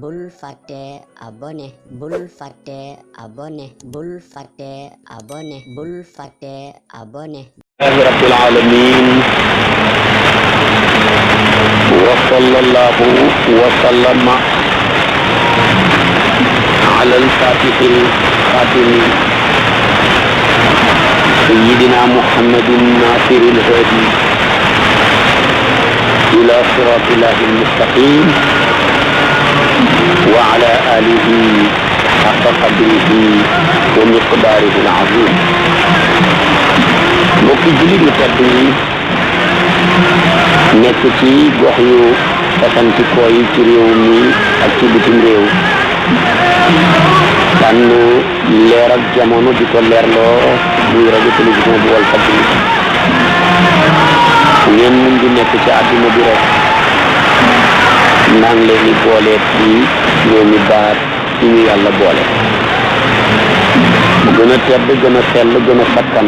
bul fàtte abonné bul fàtte abonné bul fàtte abonné bul fàtte abonné rabbil alamin wa sallallahu wa sallama ala al-fatihil khatimi sayyidina muhammadin nasiril hadi ila siratil mustaqim wa ala alihi haqqa qadrihi wa miqdarihi al-azim. mbokki jullit yu tedd yi nekk ci gox yu fasantikoo yi ci réew mi ak ci bitim réew tànn leer ak jamono di ko leerloo muy rajo télévision bu Walfadjri ngeen mun di nekk ci àdduna bi rek maa ngi leen di boole ci ñoomi baat ci ñu yàlla boole gën a tedd gën a sell gën a sakkan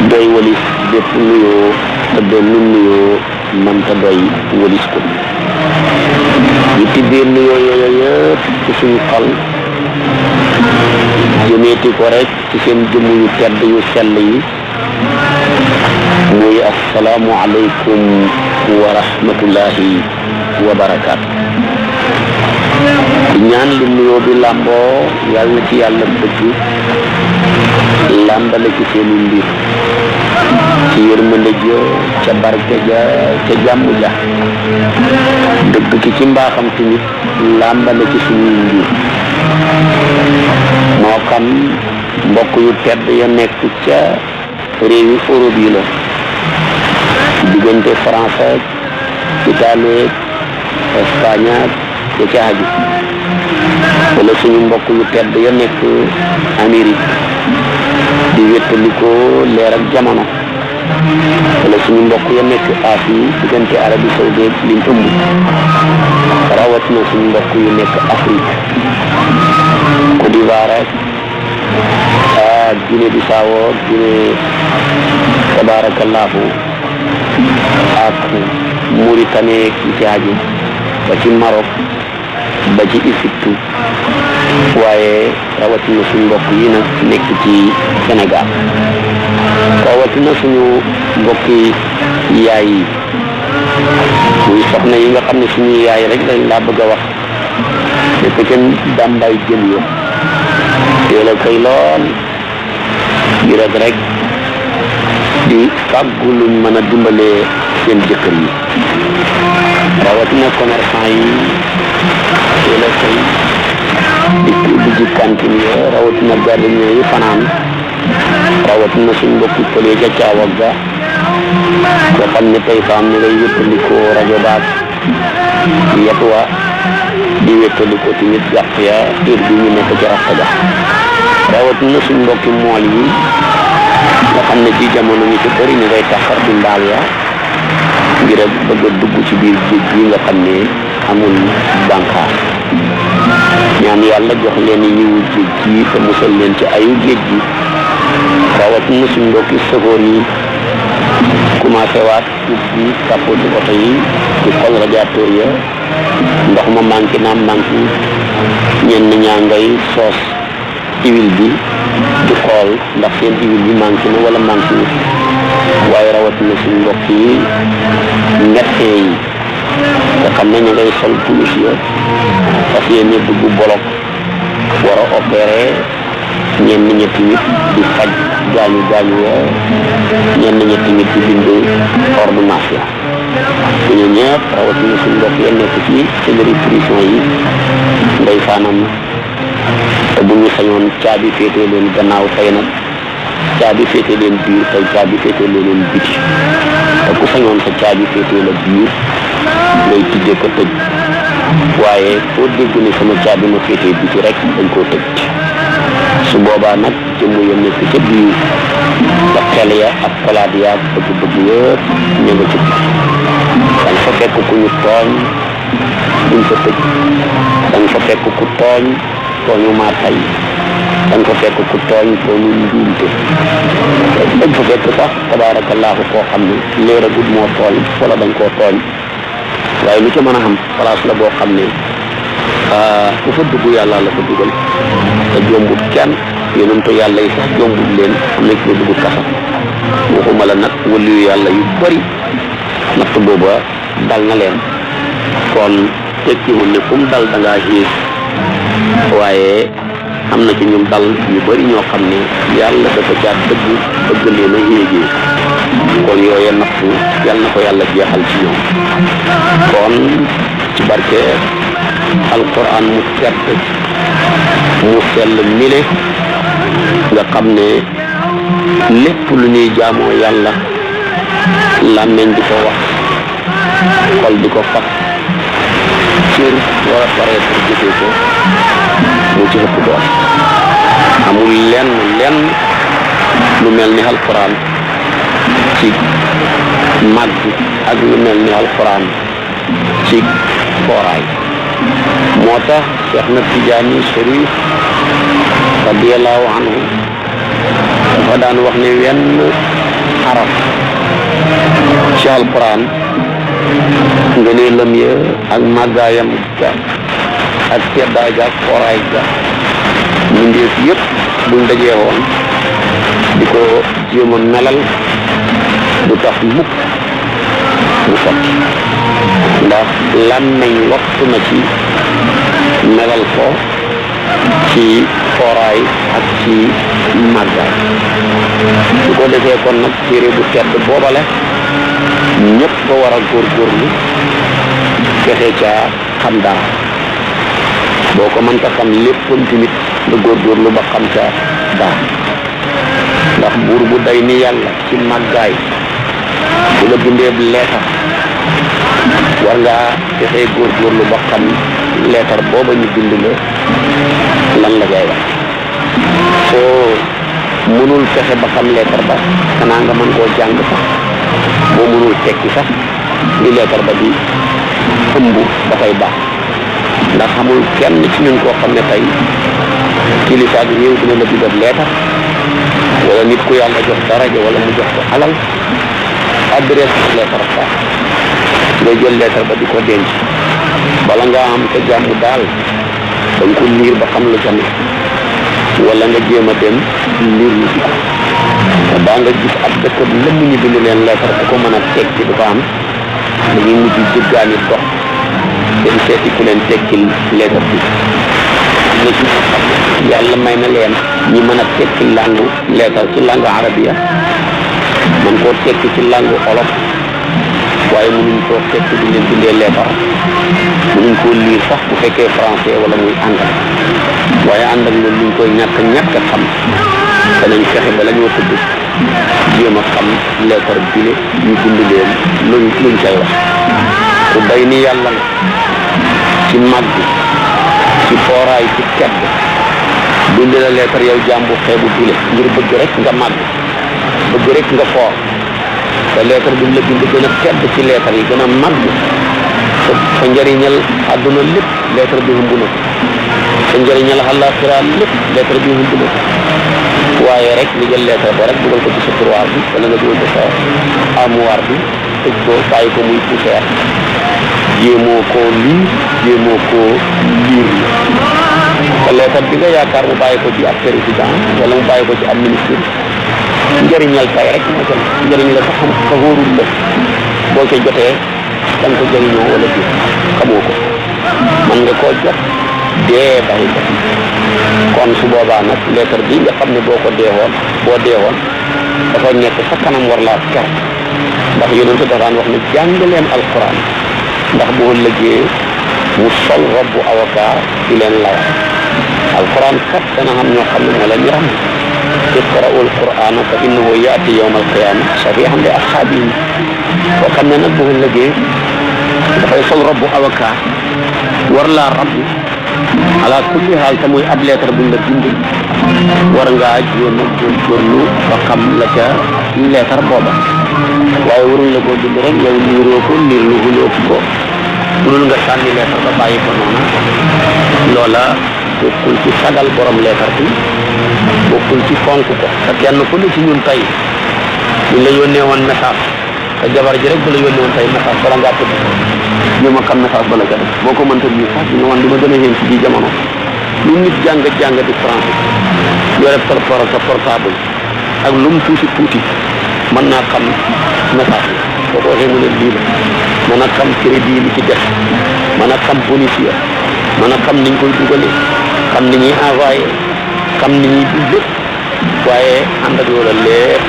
doy walis bépp nuyoo te benn nuyoo mënta doy walis ko ñu tibbee nuyoo yooyu yëpp ci suñu xol jëmeeti ko rek ci seen jëmm yu tedd yu sell yi muy assalaamu aleykum wa rahmatullahi wa barakaatu. ñaan li nuyoo bi làmboo yàlla na ci yàlla bëgg làmbale ci seeni mbir ci yërmande ja ca barke ja ca jàmm ja dëgg ki ci mbaaxam tamit làmbale ci suñuy mbir moo xam mbokk yu tedd ya nekk ca réewi Europe yi la diggante France ak Italie ak Espagne ak ca aju wala suñu mbokk yu tedd ya nekk Amérique di wéttalikoo leer ak jamono wala suñu mbokk ya nekk Asie diggante Arabie Saoudite liñ ëmb rawatina suñu mbokk yu nekk Afrique Côte d'Ivoire ak Guinée Bissau Guinée tabarakallahu ak Mauritanie ki ci aju ba ci Maroc ba ci Égypte waaye rawatina suñu mbokk yi nag nekk ci Sénégal rawatina suñu mbokki yaay yi muy soxna yi nga xam ne suñu yaay rek lañ laa bëgg a wax nekk kenn dàmbaay jën yo teel a koy lool ngir rek di fàggu luñ mën a dimbalee seen jëkkër yi rawatina commerçant yi teel a koy di ji kantin ya rawatina gardien yi fanaan rawatina suñ mbokki pëlee ca caawak ga nga xam ne tey faam ni ngay wéttalikoo rajo baat yetuwa di wéttalikoo tamit yàq ya heure bi ñu nekk ci raxta ga rawatina suñ mbokki mool yi nga xam ne ci jamono ñu ci bëri ni ngay taxar di mbaal ya ngir a bëgg a dugg ci biir géej gi nga xam ne amul bànqaas ñaan yàlla jox leen yiwu géej gi te musal leen ci ayu géej gi rawatina suñ mbokki sëfoor yi commencé waat ubbi capoti oto yi di xol radiateur ya ndox ma manqué naam manqué ñenn ñaa ngay soos huile bi di xool ndax seen huile bi manqué na wala manqué na waaye rawatina suñ mbokk yi médecin yi nga xam ne ñu ngay sol blouse ya parce que yéen dugg bolok war a opéré ñenn ñetti nit di faj gaañu gaañu ya ñenn ñetti nit di bind ordonnance ya ñu ñëpp rawatina suñ mbokk ya nekk ci seen prison yi ndey faanam te bu ñu sañoon caabi féetee leen gannaaw tey nag caabi féetee leen biir tey caabi féetee leen biti te ku sañoon sa caabi féetee la biir ngay tijjee ko tëj waaye foo dégg ne sama caabi ma féetee biti rek dañ koo tëj su boobaa nag jëmm ya nekk ca biir ba xel ya ak xalaat ya ak bëgg-bëgg yëpp ñu nga ci biti dañ fa fekk ku ñu tooñ duñ fa tëj dañ fa fekk ku tooñ tooñu maa tay dañ ko fekk ku tooñ tooñu njuumte dañ fa fekk sax tabaarakallaahu koo xam ne léer a gudd moo tooñ wala dañ koo tooñ waaye lu ca mën a xam place la boo xam ne ku fa dugg yàlla la fa dugal te jombut kenn yonentu yàlla yi sax jombut leen am na ci ba dugg kaso waxuma la nag waliyu yàlla yu bari natt booba dal na leen kon tekkiwul ne fu mu dal da ngaa xiis waaye am na ci ñum dal ñu bari ñoo xam ne yàlla dafa caa bëgg leen a yéegee kon yooye nattu yàlla na ko yàlla jeexal ci ñoom kon ci barke alquran mu tedd mu sell mile nga xam ne lépp lu ñuy jaamoo yàlla làmmeñ di ko wax xol di ko fat cër war a pare pour jëfee ko mu ci ëpp doon amul lenn lu mel ni alquran ci màgg ak lu mel ni alquran ci fooraay moo tax Cheikh na Tijaani Sharif radiyallahu anhu dafa daan wax ne wenn xaraf ci alquran nga ne lëm ya ak màggaayam ga ak teddaay ga ak fooraay ga mbindeef yëpp buñ dajee woon di ko jéem a melal du tax mukk mu sotti ndax làmmeñ waxtu na ci melal ko ci fooraay ak ci màggaay su ko defee kon nag téere bu tedd boobale ñëpp ko war a góorgóorlu fexe caa xam dara boo ko mënta xam léppam tamit nga góorgóorlu ba xam ca dara ndax buur bu day ni yàlla ci màggaay bu la bindee leetar war ngaa fexe góorgóorlu ba xam leetar booba ñu bind la lan la ngay wax soo mënul fexe ba xam leetar ba xanaa nga mën koo jàng sax boo mënul tekki sax li leetar ba di ëmb dafay baax ndax xamul kenn ci ñun koo xam ne tey kilifa ak réew dina la bindal leetar wala nit ku yàlla jox daraja wala mu jox ko alal adresse leetar ba nga jël leetar ba di ko denc bala nga am sa jàmm daal da nga ko liir ba xam lu ca ne wala nga jéem a dem liir ñu ko te daa nga gis ab dëkk lëmm ñu bind leen leetar ku ko mën a tekki du ko am dañuy mujj jëggaani dox dem seeti ku leen tekkil leetar bi am na ci ñoo xam ne yàlla may na leen ñi mën a tekki langu leetar ci langue arabiya man koo tekki ci langue olof waaye mënuñ koo tekki di leen bindee leetar mënuñ koo liir sax bu fekkee français wala muy anglais waaye ànd ak loolu luñ koy ñàkk xam danañ fexe ba la ñoo tudd jéem a xam leetar bile ñu bind leen luñ cay wax ku day ni yàlla na ci màgg ci fooraay ci tedd bind la leetar yow jàmbu xeebu bile ngir bëgg rek nga màgg bëgg rek nga foor te leetar bi mu la bind gën a tedd ci leetar yi gën a màgg sa njëriñal àdduna lépp leetar bi humb na sa njëriñal àllaaxira lépp leetar bi humb na waaye rek nga jël leetar ba rek dugal ko ci sa tiroir bi wala nga dugal ko sa armoire bi tëj ko bàyyi ko muy poussière jéemoo koo lii jéemoo koo liir te leetar bi nga yaakaar mu bàyyi ko ci ab président wala mu bàyyi ko ci ab ministre njëriñal tay rek moo ca njëriñ la sax xam ka wóorul la boo ca jotee da nga ko jëriñoo wala bi xamoo ko man nga koo jot dee bàyyi ko kon su boobaa nag leetar bi nga xam ne boo deewoon dafa nekk sa kanam war laa ker ndax yonent dafa daan wax ne jàng leen alquran ndax boo ëllëgee mu sol robbu avocat di leen lawal alquran kat dana xam ñoo xam ne moo leen yaram iqra'u alqur'ana fa innahu yaati yawma alqiyama shafi'an li ashaabihi koo xam ne nag boo ëllëgee dafay sol robbu avocat war laa rabbi ala kulli haal te muy ab leetar buñ la bind war ngaa jéem a góorgóorlu ba xam la ca leetar booba waaye waruñ la koo bind rek yow liiroo ko liir lu huloo ko mënul nga sànni leetar ba bàyyi ko noona loola bokkul ci sagal borom leetar bi bokkul ci fonk ko te kenn ku ne ci ñun tey ñu la yónnee woon message te jabar ji rek bu la yónni woon tey message bala ngaa tëdd ñu ma xam message bala nga def boo ko mënta lii sax ñu man li ma gën a yéen ci ji jamono lu nit jàng di français yore sa portable ak lu mu tuuti mën naa xam message bi boo ko waxee mu ne lii la mën a xam crédit li ci def mën a xam bonus ya mën a xam niñ koy dugalee xam ni ñuy envoyé xam ni ñuy dundee waaye ànd ak loola lépp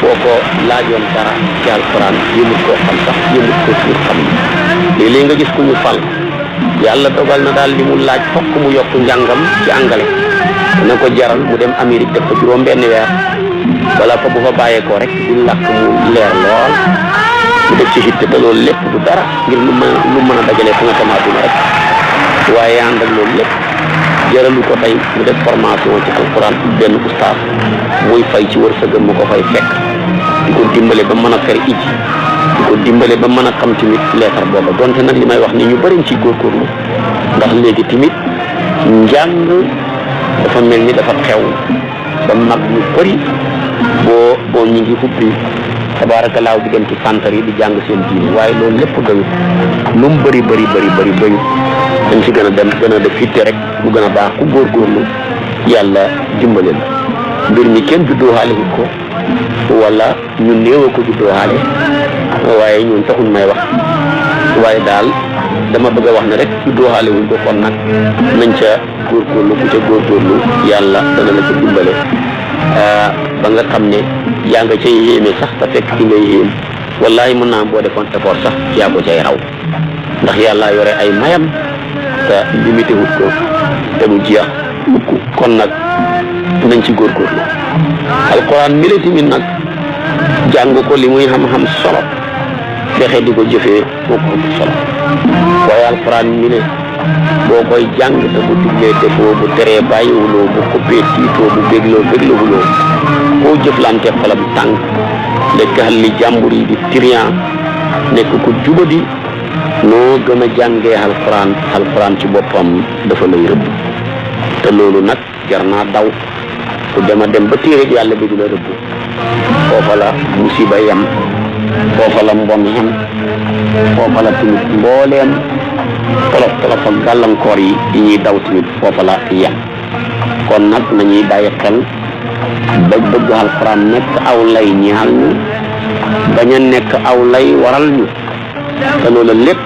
boo ko laajoon dara ci alquran yëmut koo xam sax yëmut ko pour xam ni léeg-léeg nga gis ku ñu fal yàlla dogal na daal li mu laaj fokk mu yokk njàngam ci angale dana ko jaral mu dem Amérique def ko juróom benn weer wala fa bu fa bàyyeekoo rek di làkk mu leer lool mu def ci hitte te loolu lépp du dara ngir lu mën a dajalee fu nga tamaatuna rek waaye ànd ak loolu lépp jaralu ko tey mu def formation ci alquran benn ustaas muy fay ci wërsëgam mu ko fay fekk di ko dimbale ba mën a fer iji di ko dimbale ba mën a xam tamit leetar booba donte nag li may wax ni ñu bëriñ ci góorgóorlu ndax léegi tamit njàng dafa mel ni dafa xew ba mag ñu bëri boo ñu ngi ubbi tabaarakallaahu di dem ci santar yi di jàng seen diine waaye loolu lépp doyut lu mu bëri doyut dañ ci gën a dem gën a def fitte rek mu gën a baax ku góorgóorlu yàlla dimbale la mbir mi kenn juddoo xaale ko wala ñu néew a ko juddoo xaale waaye ñun taxuñ may wax waaye daal dama bëgg a wax ne rek juddoo xaale wuñ ko kon nag nañ ca góorgóorlu ku ca góorgóorlu yàlla dana la ca dimbale ba nga xam ne yaa nga cay yéeme sax te fekk ci ngay yéem wallahi mën naa boo defoon effort sax yaa ko cay raw ndax yàlla yore ay mayam te limité wut ko te mu jeex mukk kon nag nañ ci góorgóorlu alquran mi la tamit nag jàng ko li muy xam-xam solo fexe di ko jëfee moo ko ëpp solo waaye alquran mi ne boo koy jàng te bu diglee defoo bu teree bàyyiwuloo bu xuppee tiitoo bu bégloo koo jëflante xolam tàng lekk xal li jàmbur yi di trian nekk ko jubadi noo gën a jàngee alquran ci boppam dafa lay rëbb te loolu nag jar naa daw ku dem a dem ba téeréeg yàlla bi du la rëbb foofa la musiba yam foofa la mbon yam foofa la tamit mbooleem tolof ak gàllankoor yi ñuy daw tamit foofa la yam kon nag nañuy bàyyi xel ba bëgg alquran nekk aw lay ñaal ñu bañ a nekk aw lay waral ñu te loolu lépp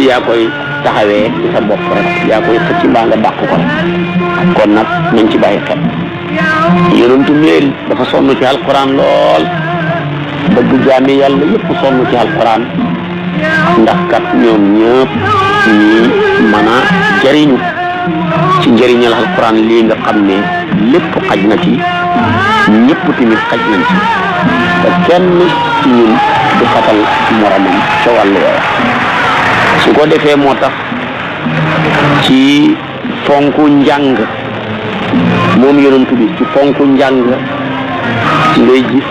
yaa koy taxawee ci sa bopp rek yaa koy xëcc mbaa nga dàq ko rek kon nag nañ ci bàyyi xel yonentu meel dafa sonn ci alquran lool bëgg jaami yàlla yëpp sonn ci alquran ndax kat ñoom ñëpp ñi mën a jëriñu ci njëriñal alquran lii nga xam ne lépp xaj na ci ñëpp tamit xaj nañ ci te kenn ci ñun du xatal moromam ca wàllu woowa su ko defee moo tax ci fonku njàng moom yonent bi ci fonku njàng ci ngay gis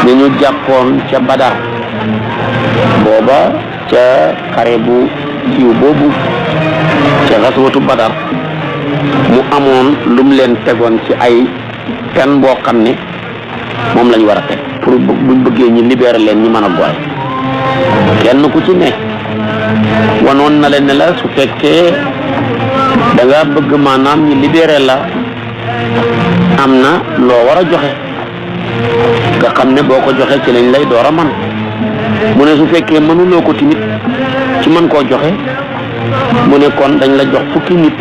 ne ñu jàppoon ca Badar booba ca xare bu siiw boobu ca xaswatu Badar mu amoon lum leen tegoon ci ay pen boo xam ne moom lañ war a teg pour buñ bëggee ñi libérer leen ñi mën a gooy kenn ku ci ne wanoon na leen ne la su fekkee da nga bëgg maanaam ñi libérer la am na loo war a joxe nga xam ne boo ko joxe ci lañ lay door a man mu ne su fekkee mënuloo ko tamit ci mën koo joxe mu ne kon dañ la jox fukki nit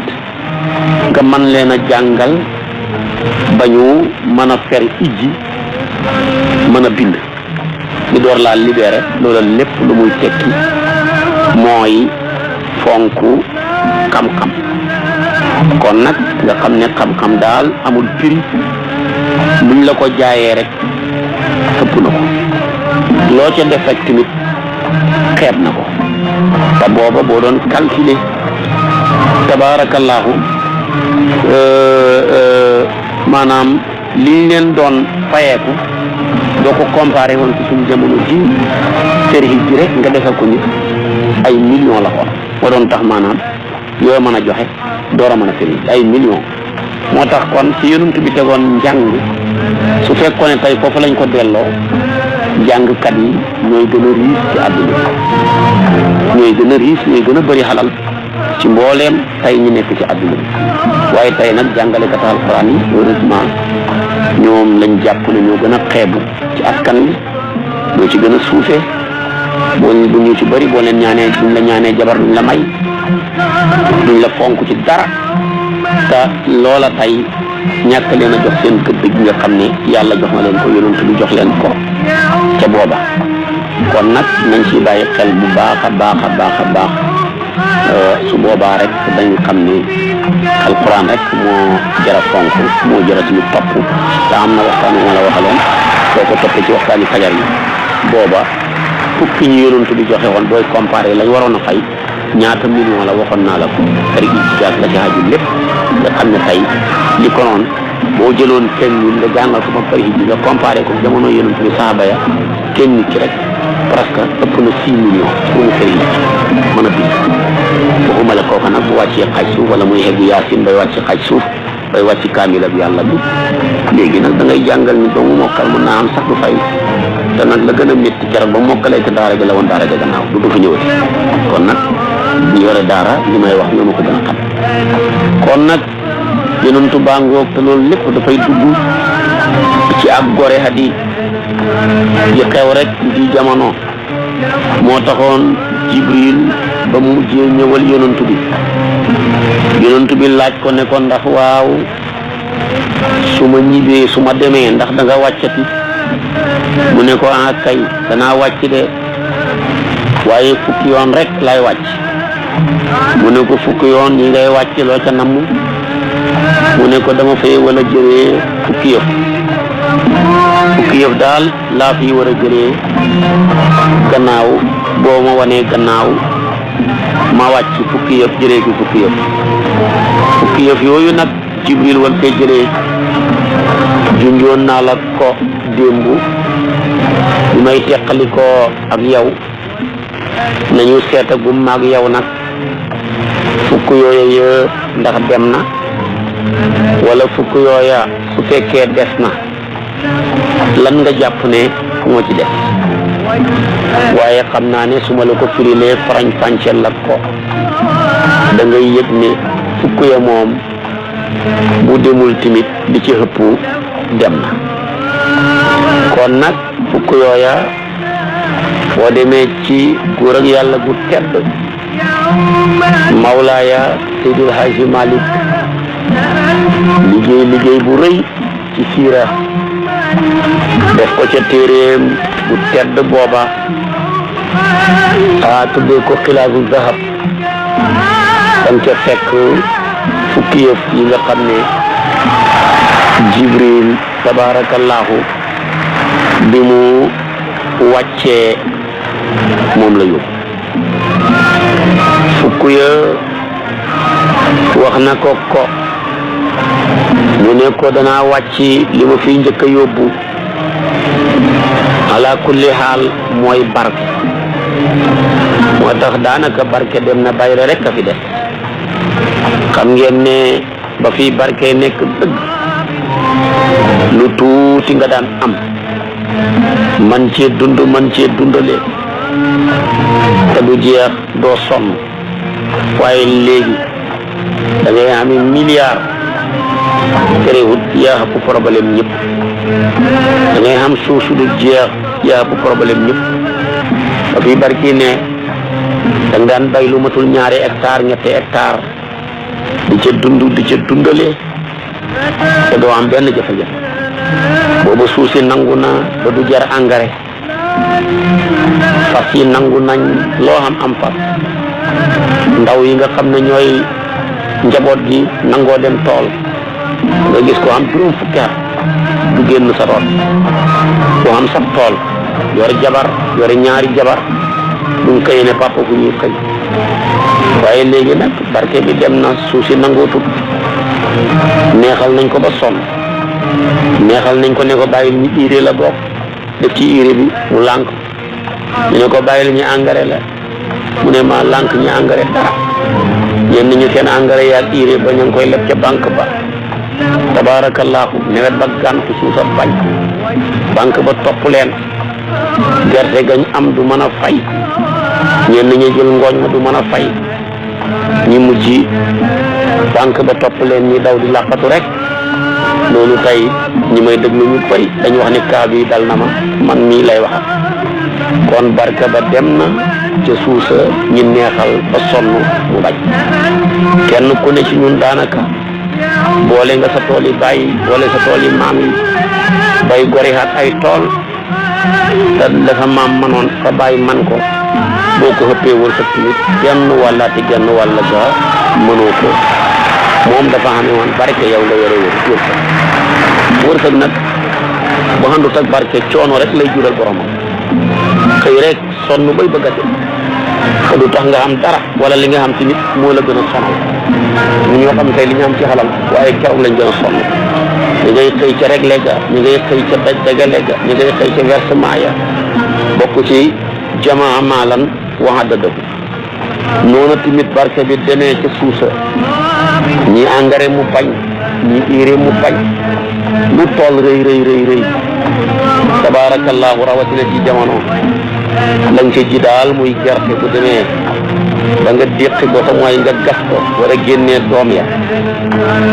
nga man leen a jàngal ba ñu mën a fer ijji mën a bind ñu door laa libéré loola lépp lu muy tekki mooy fonku xam-xam kon nag nga xam ne xam-xam daal amul prix buñ la ko jaayee rek ëpp na ko loo ca def rek tamit xeeb na ko te booba boo doon calculer tabaarakallaahu maanaam liñ leen doon fayeeku doo ko comparé woon ci suñu jamono ji service bi rek nga defal ko nit ay millions la xool moo doon tax maanaam yoo mën a joxe door a mën a service ay millions moo tax kon ci yonent bi tegoon njàng su fekkoon ne tey foofu lañ ko delloo jàngkat yi ñooy gën a riis ci àdduna ñooy gën a riis ñooy gën a bëri xalal ci mbooleem tey ñu nekk ci àdduna bi waaye tey nag jàngalekat alxuraan yi heureusement ñoom lañ jàpp ne ñoo gën a xeebu ci askan wi ñoo ci gën a suufee bu ñu ci bëri boo leen ñaanee duñ la ñaanee jabar duñ la may duñ la fonk ci dara te loola tey ñàkk leen a jox seen gëdd gi nga xam ne yàlla jox na leen ko yonent bi jox leen ko ca booba kon nag nañ ci bàyyi xel bu baax a baax a baax a baax su boobaa rek dañ xam ne alquran rek moo jara fonk moo jara suñu topp te am na waxtaan wu ma la waxaloon soo ko toppee ci waxtaani fajar yi booba fukki ñu yonent bi joxe woon booy comparé lañ waroon a fay ñaata million la waxoon naa la ko kari ijtihaad la ci haju lépp nga xam ne tey li ko noon boo jëloon kenn nit nga jàngal ko ba pare ji nga comparé ko jamono yonent bi saaba ya kenn nit ki rek presque ëpp na 6 millions pour mu kër yi mën a bind waxuma la kooka nag bu wàccee xaj suuf wala muy xeggu yaasin bay wàcc xaj suuf bay wàcc kaamil ak yàlla bi léegi nag da ngay jàngal ni ba mu mokkal mën naa am sax du fay te nag la gën a métti keroog ba mokkalee te daara ja la woon daara ja gannaaw du fa ñëwati kon nag ñu yore daara li may wax ñoo ma ko gën a xam kon nag yonentu baa ngoog te loolu lépp dafay dugg ci ak gore hadi yi xew rek di jamono moo taxoon Jibril ba mu mujjee ñëwal yonentu bi laaj ko ne ko ndax waaw su ma ñibbee su ma demee ndax da nga wàccati mu ne ko ah kay danaa wàcc de waaye fukki yoon rek lay wàcc mu ne ko fukki yoon yi ngay wàcc loo ca namm mu ne ko dama fay wala jëlee fukki yëf daal laa fi war a jëlee gannaaw boo ma wanee gannaaw ma wàcc fukki yëf jëlee ki fukki yëf yooyu nag Jibril wal fee jëlee junjoon naa la ko démb bi may teqali ko ak yow nañu seetagum maag yow nag fukk yooya yëpp ndax dem na wala fukk yooya su fekkee des na lan nga jàpp ne moo ci def waaye xam naa ne su ma la ko firilee farañ fànceel la ko da ngay yëg ne fukk ya moom bu demul timit di ci ëpp dem na kon nag fukk yooya boo demee ci góor ak yàlla gu tedd Mawlaaya Seydil Haaji Malik liggéey bu rëy ci siira def ko ca téeréem bu tedd booba tuddee ko Xilaasu Zahab dañ ca fekk fukki yëf yi nga xam ne Jibril tabarakallahu bi mu wàccee moom la yóbbu fukk ya wax na ko mu ne ko danaa wàcc li ma fiy njëkk a yóbbu ala kulli xaal mooy barke moo tax daanaka barke dem na bayre rek a fi def xam ngeen ne ba fii barke nekk dëgg lu tuuti nga daan am man cee dundale te du jeex doo sonn waaye léegi da ngay am milliard terewut yaa ëpp problème ñëpp da ngay am suuf su du jeex yaa ëpp problème ñëpp ba fii barki ne da nga daan bay lu matul 2 hectares 3 hectares di ca dundale te doo am benn jafe-jafe boobu suuf si nangu na ba du jar engrais fas yi nangu nañ loo am fas ndaw yi nga xam ne ñooy njaboot gi nangoo dem tool nga gis ko am juróom fukki at du génn sa root ko am sab tool yore jabar yore 2 jabar duñ xëy ne papa fu ñuy xëy waaye léegi nag barke bi dem na suuf si nangootut neexal nañ ko ba sonn neexal nañ ko ne ko bàyyil ñu urée la bokk def ci urée bi mu lànk ñu ne ko bàyyil ñu engrais la mu ne ma lànk ñu engrais dara ñenn ñu seen engrais yaag urée ba ñu ngi koy leb ca banque ba tabaarakallaahu nawet ba gàntu suusa bañ banque ba topp leen gerte gañ am du mën a fay ñenn ñi jël ngooñ ma du mën a fay ñi mujj banque ba topp leen ñi daw di làqatu rek loolu tey ñi may déglu ñu bëri dañu wax ni kaa bi dal na ma man mii lay wax kon barke ba dem na ca suusa ñi neexal ba sonn mu bañ kenn ku ne ci ñun daanaka boole nga sa tool yi bàyyi boole sa tool yi maam yi bay gorihaat ay tool te dafa maam manoon sa bàyyi man ko boo ko xëppee wërsëg tamit genn wàllaati genn wàll ga mënoo ko moom dafa xam ne woon barke yow nga yore wërsëg nag bu xandut ak barke coono rek lay jural boromam xëy rek sonn bay bëgg a dem te du tax nga xam dara wala li nga xam ci nit moo la gën a sonal ñu ñoo xam tey li ñu am ci xalal waaye keroog lañ gën a sonn ñu ngay xëy ca rek léegi ñu ngay xëy ca dagale ga ñu ngay xëy ca versement ya bokk ci jamaa maalan waxada dëgg noonu tamit barke bi demee ca suusa ñi engrais mu bañ ñi urée mu bañ lu tool rëy rëy tabaarakallaahu rawatina ci jamono lañ ca ji daal muy gerte bu demee ba nga déqi ko te mooy nga gas ko war a génnee doom ya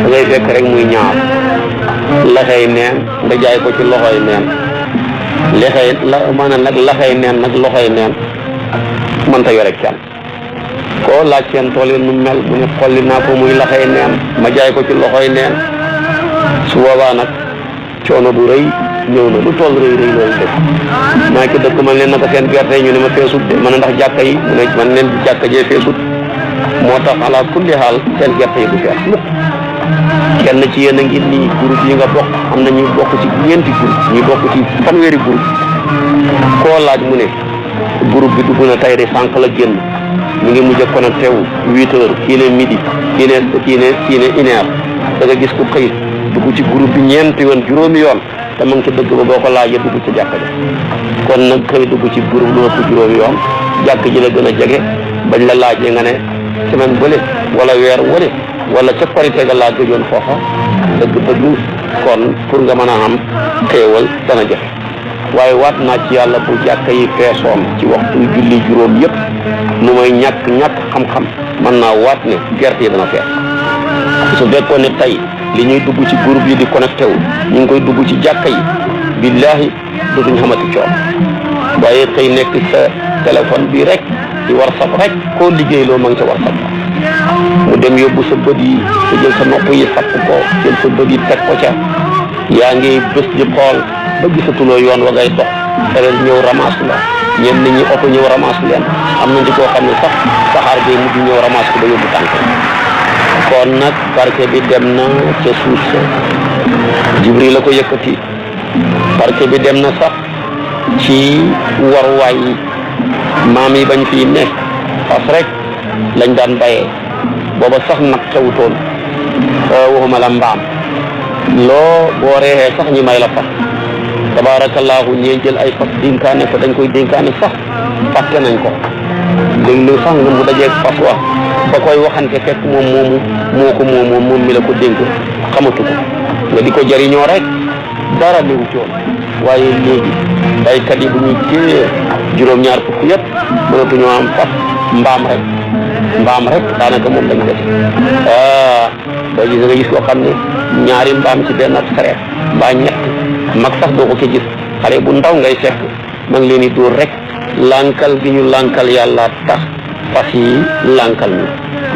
da ngay fekk rek muy ñaar laxey neen nga jaay ko ci loxoy neen maanaam nag laxey neen nag loxoy neen mënta yore kenn koo laaj seen tool yi nu mel mu ne xolli naa ko muy laxey neen ma jaay ko ci loxoy neen su boobaa nag coono bu rëy ñëw na lu toll rëy loolu dëkk maa ngi dëkk man leen naka seen gerte yi ñu ne ma feesut de man ndax jàkka yi mu ne man leen jàkka jee feesut moo tax ala kulli xaal seen gerte yi du fees mukk kenn ci yéen a ngi nii groupe yi nga bokk am na ñu bokk ci ñeenti groupe ñu bokk ci fanweeri groupe koo laaj mu ne groupe bi dugg na tey de sànq la génn ñu ngi mujj a connecté wu 8 heures kii ne midi kii ne 1 heure da nga gis ku xëy dugg ci groupe bi ñeenti yoon juróomi yoon te mu ngi ci dëgg ba boo ko laajee dugg ci jàkka ji kon nag xëy dugg ci groupe lu ëpp juróomi yoon jàkk ji la gën a jege bañ la laajee nga ne semaine bële wala weer wële wala ca korite ga laa gëjoon foofa dëgg-dëgg kon pour nga mën a am xéewal dana jafe waaye waat naa ci yàlla bu jàkka yi feesoon ci waxtu julli juróom yëpp nu may ñàkk xam-xam mën naa waat ne gerte yi dana fees su fekkoon ne tey li ñuy dugg ci groupe yi di connecté wu ñu ngi koy dugg ci jàkka yi billaahi dootuñ xamati coon waaye xëy nekk sa téléphone bi rek di WhatsApp rek koo liggéey loo ma ngi sa WhatsApp mu dem yóbbu sa bët yi te jël sa nopp yi sapp ko jël sa bët yi teg ko ca yaa ngi bés di xool ba gisatuloo yoon wa ngay dox sareet ñëw ramasse la ñenn nit ñi oto ñëw ramasse leen am na ci koo xam ne sax saxaar bi mujj ñëw ramasse ko ba yóbbu tànk kon nag barke bi dem na ca suuf sa Jibril la ko yëkkati barke bi dem na sax ci waruwaay yi maam yi bañ fii nekk fas rek lañ daan bayee booba sax nag xewutoon waxuma la mbaam loo boo reexee sax ñi may la fas tabaarakallaahu ñee jël ay fas dénkaane ko dañ koy dénkaane sax fàtte nañ ko léeg-léeg sax nga mu dajeeg fas wa ba koy waxante fekk moom mi la ko dénk xamatu ko nga di ko jëriñoo rek dara néew coon waaye léegi baykat yi bu ñuy téye juróom-ñaar fukk yëpp mënatuñoo am fas mbaam rek daanaka moom lañ def boo gis nga gis koo xam ne ñaari mbaam ci benn sareet mbaa ñett mag sax doo ko ci gis xale bu ndaw ngay fekk ma ngi leen di dóor rek lànkal gi ñu lànkal yàlla tax fas yi lànkal ñu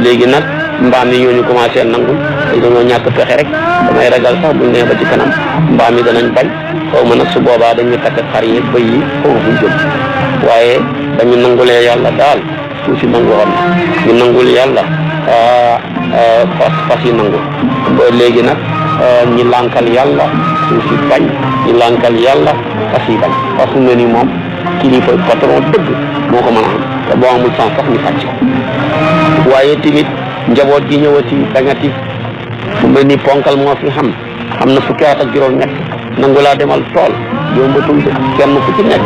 léegi nag mbaam yi ñooñu commencé nangul dañoo ñàkk pexe rek damay ragal sax buñ nee ba ci kanam mbaam yi danañ bañ xaw ma nag su boobaa dañuy takk xar yi bëy yi foofu fuñ jëm waaye dañu nangulee yàlla daal suuf si nangu woon ñu nangul yàlla fas yi nangu ba léegi nag ñi lànkal yàlla suuf si bañ ñi lànkal yàlla fas yi bañ fas mu ne ni moom kilifa patron dëgg moo ko mën a am te boo amul sens sax ñu sàcc ko waaye tamit njaboot gi ñëwati dangati fu mel ni ponkal moo fi xam na fukki at ak juróom-ñett nangu laa demal tool yombatul de kenn ku ci nekk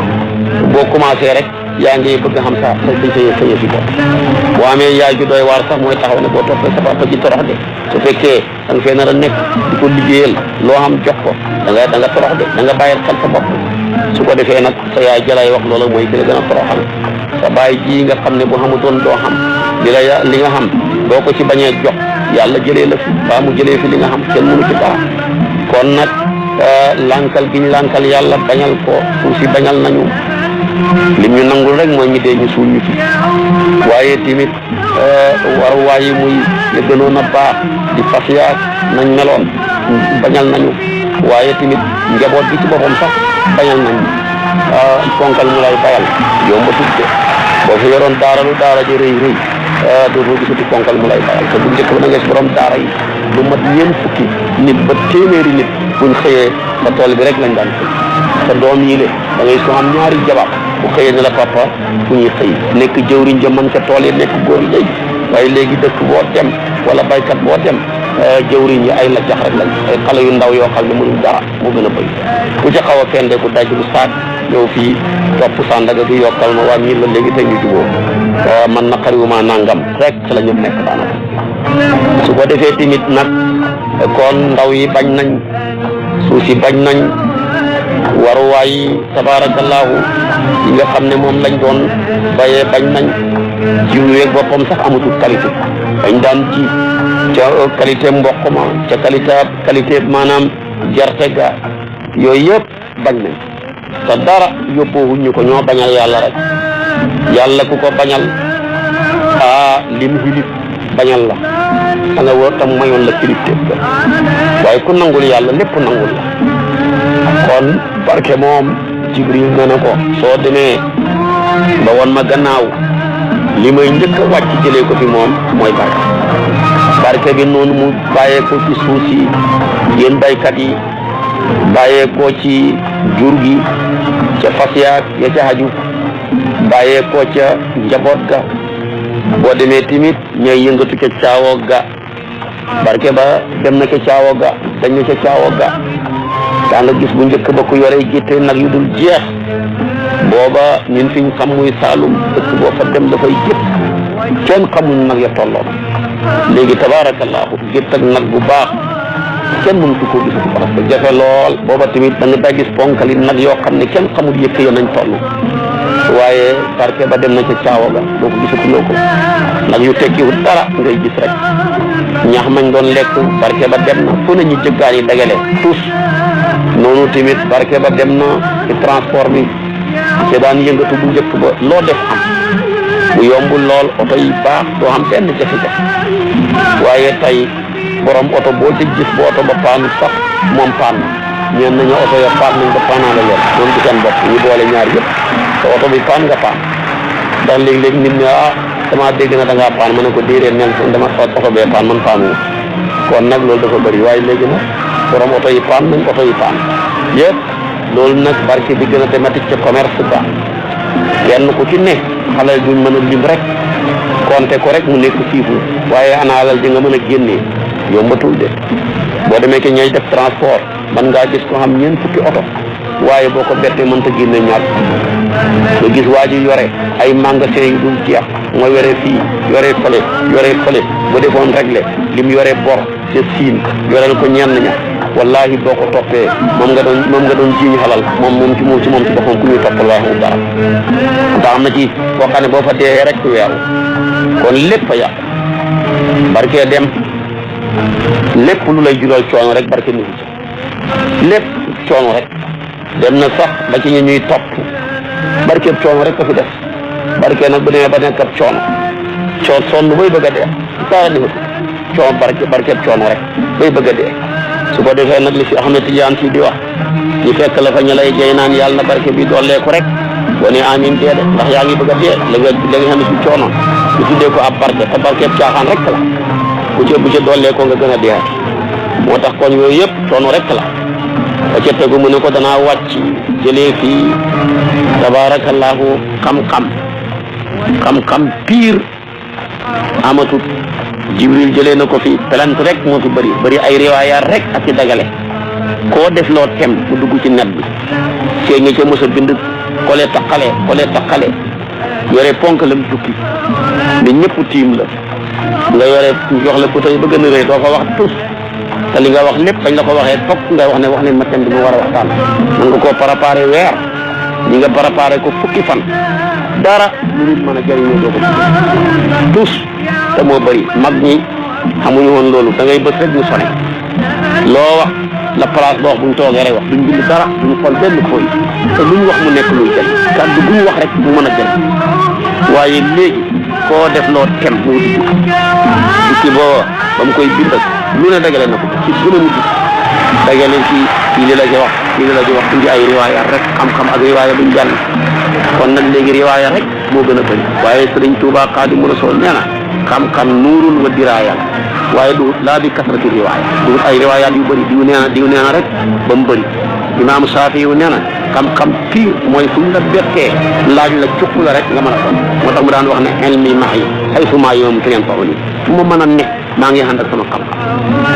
boo commencé rek yaa ngi bëgg xam sa yëfi bopp boo amee yaay ju doy waar sax mooy taxaw ne boo toppee sa papa ci torox de su fekkee da nga fee nar a nekk di ko liggéeyal loo xam jox ko da nga torox de da nga bàyyil xel sa bopp su ko defee nag sa yaay jalay wax loola mooy ki la gën a toroxal sa baay ji nga xam ne bu xamutoon doo xam li nga xam doo ko ci bañee jox yàlla jëlee la fi baa mu jëlee fi li nga xam kenn mënu ci dara kon nag lankal gi ñu lankal yàlla bañal ko suuf si bañal nañu lim ñu nangul rek mooy ñu dee ñu suul ñu fi waaye tamit waruwaay yi muy ya gënoon a baax di fas yaag nañ meloon bañal nañu waaye tamit njaboot gi ci boppam sax bañal nañu ponkal mu lay bayal yomba tudde boo fi yoroon daara lu daara ji rëy rëy dootoo gisati ponkal mu lay bayal te bu njëkk ba na nga si borom daara yi lu mat ñeent fukki nit ba téeméeri nit buñ xëyee sa tool bi rek lañ daan xëy sa doom yi le da ngay soo xam ñaari jabar bu xëyee ne la papa fu ñuy xëy nekk jëwriñ ja man ca tool yi nekk góor léegi waaye léegi dëkk boo dem wala baykat boo dem jëwriñ yi ay la jax rek lañ ay xale yu ndaw yoo xam ne mënul dara mu gën a bëy ku ca xaw a fende ku daj lu saak ñëw fii topp Sandaga gi yokkal ma waa ñii la léegi tey ñu jubóo man na xariwuma nangam rek ci la ñëpp nekk daanaka su ko defee tamit nag kon ndaw yi bañ nañ suuf si bañ nañ waruwaay yi tabaarakallaahu yi nga xam ne moom lañ doon bayee bañ nañ jiw yeeg boppam sax amatul qualité dañ daan ji ca qualité mboq ma ca qualité maanaam gerte ga yooyu yëpp bañ nañ te dara yóbbuwuñ ñu ko ñoo bañal yàlla rek yàlla ku ko bañal lim xilif bañal la da nga war tam mayoon la kilifteef ga waaye ku nangul yàlla lépp nangul la kon barke moom Jibril ne na ko soo demee ba woon ma gannaaw li may njëkk a wàcc jëlee ko fi moom mooy barke bi noonu mu bàyyeekoo ci suuf si yéen baykat yi bàyyeekoo ci jur gi ca fas yaag ya ca xaju bàyyeekoo ca njaboot ga boo demee tamit ñooy yëngatu ca caawoo ga barke ba dem na ca caawoo ga dañ na ca caawoo ga daa nga gis bu njëkk ba ku yore gétte nag yu dul jeex booba ñun fiñ xam muy Saalum dëkk boo fa dem dafay gétt kenn xamuñ nag ya tolloon léegi tabaarakallaahu gétt ak nag bu baax kenn mënu ko gisati parce que jafe lool booba tamit da nga daa gis ponkali nag yoo xam ne kenn xamul yëkk yo nañ toll waaye barke ba dem na ca caawa ga doo ko gisatuloo ko nag yu tekkiwul dara ngay gis rek ñax mañ doon lekk barke ba dem na fu ne ñu jëggaan yi dagale tous noonu tamit barke ba dem na ci transport bi te daan yëngatu bu njëkk ba loo def am bu yombul lool oto yi baax doo xam benn jafe-jafe waaye tey borom oto boo ci gis bu oto ba paanu sax moom paan ñeen nañu oto ya paan nañ ba paanaa la yor doon di seen bopp ñu boole ñaar yëpp te oto bi paan nga paan ndax léegi-léegi nit ñi dama dégg na da ngaa paan ma ne ko déedéet neen dama xool oto bee paan man paanu kon nag loolu dafa bëri waaye léegi nag borom oto yi paan nañ oto yi paan yëpp loolu nag barke bi gën a thématique ca commerce ba kenn ku ci ne xalal duñ mën a lim rek compter ko rek mu nekk siifu waaye ana alal di nga mën a génnee yombatul de boo demee ke ñooy def transport man ngaa gis ko xam ñeent fukki oto waaye boo ko bettee mënta génne ñaar nga gis waa ji yore ay magasin yu dul jeex mooy yore fii yore fële bu defoon réglé lim yore bor ca siin yoreel ko ñenn ña wallahi boo ko toppee moom nga doon jiiñ xalal moom ci boppam ku ñuy toppal waaye mu dara ndax am na ci boo xam ne boo fa dee rek weeru kon lépp a yàq barke dem lépp lu lay jural coono rek barke ni ci lépp coono rek dem na sax ba ci ñuy topp barkeeb coono rek ko fi def barke nag bu demee ba nekk ab coono sonn bay bëgg a dee dara ni coono barkeeb coono rek bay bëgg a dee su ko defee nag li fi Ahmed Tidiane fii di wax ñu fekk la fa ñu lay jey naan yàlla na barke bi dooleeku rek boo ne amin dee de ndax yaa ngi bëgg a dee la nga xam ne ci coono ñu tuddee ko ab barke te barkeeb caaxaan rek la bu ca dooleekoo nga gën a dee moo tax kon yooyu yëpp coono rek la ba ca tegu mu ne ko danaa wàcc jëlee fii tabaarakallaahu xam-xam pire amatut Jibril jëlee na ko fi pelant rek moo fi bëri ay riwaayaat rek ak ci dagale koo def loo tem mu dugg ci net bi see nga ca mos a bind kole taqale yore ponk lam tukki ni ñëpp tiim la nga yore jox la ko tey ba gën a rëy doo ko wax tus te li nga wax lépp bañ la ko waxee fokk nga wax ne ma thème bi mu war a waxtaan mën nga koo préparé weer ñi nga préparé ko fukki fan dara lu nit mën a jëriñoo doo ko tus te moo bëri mag ñi xamuñu woon loolu da ngay bës rek ñu sone loo wax la place boo wax buñ toogee rek wax duñ bind dara duñ xool benn fooy te luñ wax mu nekk luy jëriñ kàddu buñ wax rek mu mën a jëriñ waaye léegi koo def loo tem mu dikki boo ba mu koy bindal lu ne dagale na ko ci gën a mujj dagale kii li la ci wax kii li la ci wax indi ay riwaaya rek xam-xam ak riwaaya buñ jàll kon nag léegi riwaaya rek moo gën a bëri waaye Sëriñ Tuubaa Xaadimu Rasuul nee na xam-xam nuurul wa diraaya waaye du laa bi kasrati riwaaya du ay riwaayaat yu bëri diw nee na rek ba mu bëri Imaam Saafi yu nee na xam-xam pire mooy fu ñu la bettee laaj la cukk la rek nga mën a xam moo tax mu daan wax ne ilmi mahi haysu maa yoom teen fa uni fu ma mën a nekk maa ngi ànd ak sama xam-xam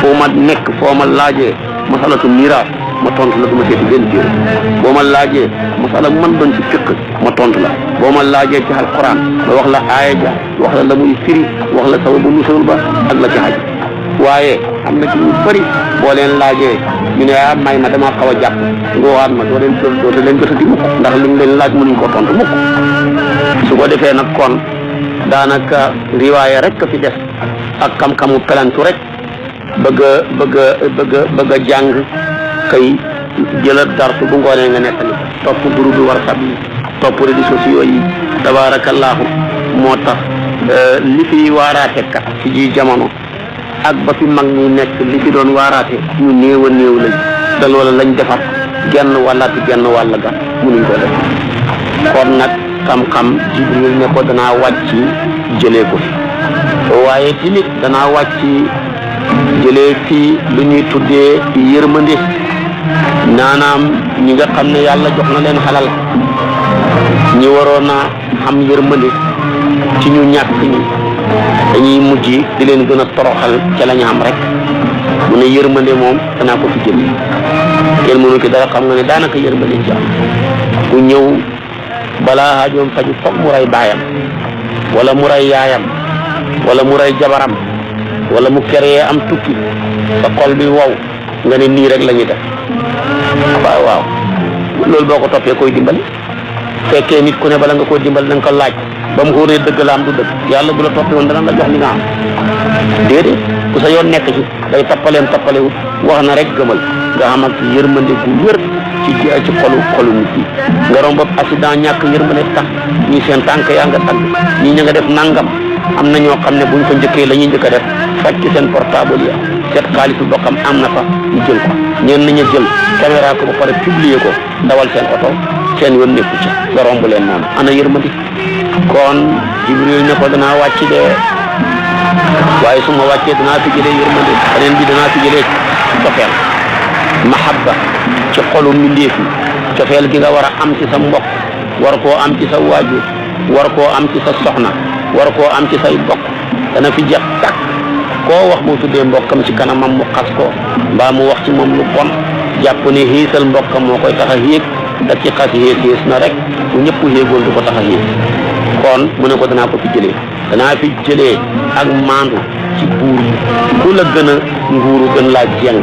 foo ma nekk foo ma laajee masalatu miraas ma tontu la du ma seeti benn téere boo ma laajee masala man doon ci fiqh ma tontu la boo ma laajee ci alquran ma wax la aaya ja wax la muy firi wax la sababu nusul ba ak la ci xaj waaye am na ci ñu bëri boo leen laajee ñu ne may ma damaa xaw a jàpp nga waat ma doo leen jotati mukk ndax li nga leen laaj mënuñ ko tontu mukk su ko defee nag kon daanaka riwaaya rek ka fi def ak xam-xamu pelantu rek bëgg a jàng kay jëlal darsu bu ngoonee nga nettali topp groupe bi WhatsApp yi topp réseaux sociaux yi tabaarakallaahu moo tax li fi waaraate kat ci ji jamono ak ba fi mag ñi nekk li fi doon waaraate ñu néew a néew lañ te loola lañ defar genn wàllaati genn wàll ga mënuñ ko def kon nag xam-xam Jibril ne ko danaa wàcc jëlee ko fi waaye tamit danaa wàcc jëlee fii lu ñuy tuddee yërmande naanaam ñi nga xam ne yàlla jox na leen xalal ñi waroon a xam yërmande ci ñu ñàkk ñi dañuy mujj di leen gën a toroxal ca la ñu am rek mu ne yërmande moom danaa ko fi jëlee kenn mënu ki dara xam nga ne daanaka yërmande ci am ku ñëw balaa aajoom faju foog mu rey baayam wala mu rey yaayam wala mu rey jabaram wala mu créé am tukki sa xol bi wow nga ne nii rek la ñuy def waaw loolu boo ko toppee koy dimbali fekkee nit ku ne bala nga koo dimbali da nga ko laaj ba mu xóoree dëgg la am du dëgg yàlla bu la toppee woon dana la jox li nga am déedéet ku sa yoon nekk ci day tappalewut wax na rek gëmal nga xam ak yërmande gu wér ci xolu nit yi nga romb accident ñàkk yërmande tax ñii seen tànk yaa nga tagg ñii ña nga def nangam am na ñoo xam ne buñ ko njëkkee la ñuy njëkk a def fàcc seen portable ya seet xaalisu bokkam am na fa ñu jël ko ñeen nañu jël caméra ko ba pare publier ko dawal seen oto seen yoon nekku ci nga romb leen noonu ana yërmandi kon Jibril ne ko danaa wàcc de waaye su ma wàccee danaa fi jëlee yërmande beneen bi danaa fi jëlee cofeel mahabba ci xolu mbindeef yi cofeel gi nga war a am ci sa mbokk war koo am ci sa waajur war koo am ci sa soxna war koo am ci say bokk dana fi jeex tàkk koo wax mu tuddee mbokkam ci kanamam mu xas ko mbaa mu wax ci moom lu bon jàpp ne xiisal mbokkam moo koy tax a yéeg da ci xas yées na rek bu ñëpp yéegoon du ko tax a yéeg kon mu ne ko danaa ko fi jëlee danaa fi jëlee ak maandu ci buur yi ku la gën a nguuru gën laa jeng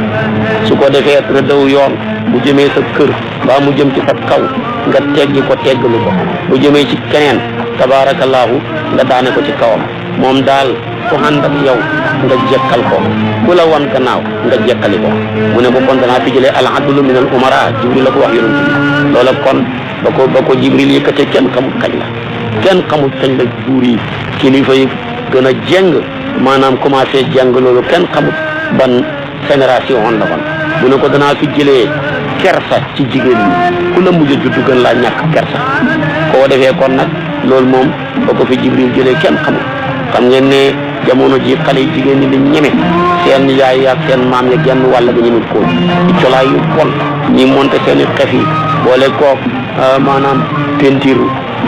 su ko defee rëddaw yoon bu jëmee sa kër mbaa mu jëm ci sa kaw nga teggi ko teggalu ko bu jëmee ci keneen tabaarakallaahu nga daane ko ci kawam moom daal ku ànd ak yow nga jekkal ko ku la wan gannaaw nga jekkali ko mu ne ko kon danaa fi jëlee al adlu min al umara Jibril la ko wax yonent bi loola kon ba ko Jibril yëkkatee kenn xamul kañ la buur yi kilifa yi gën a jeng maanaam commencé jeng loolu kenn xamul ban génération on la kon mu ne ko danaa fi jëlee kersa ci jigéen ñi ku la mujj a juddu gën laa ñàkk kersa koo defee kon nag loolu moom ba ko fi Jibril jëlee kenn xamul xam ngeen ne jamono ji xale yi jigéen ñi dañ ñeme seen yaay ak seen maam ya genn wàll ga ñemit ko ci colaay yu bon ñi monté seen i xef yi boole koog maanaam peinture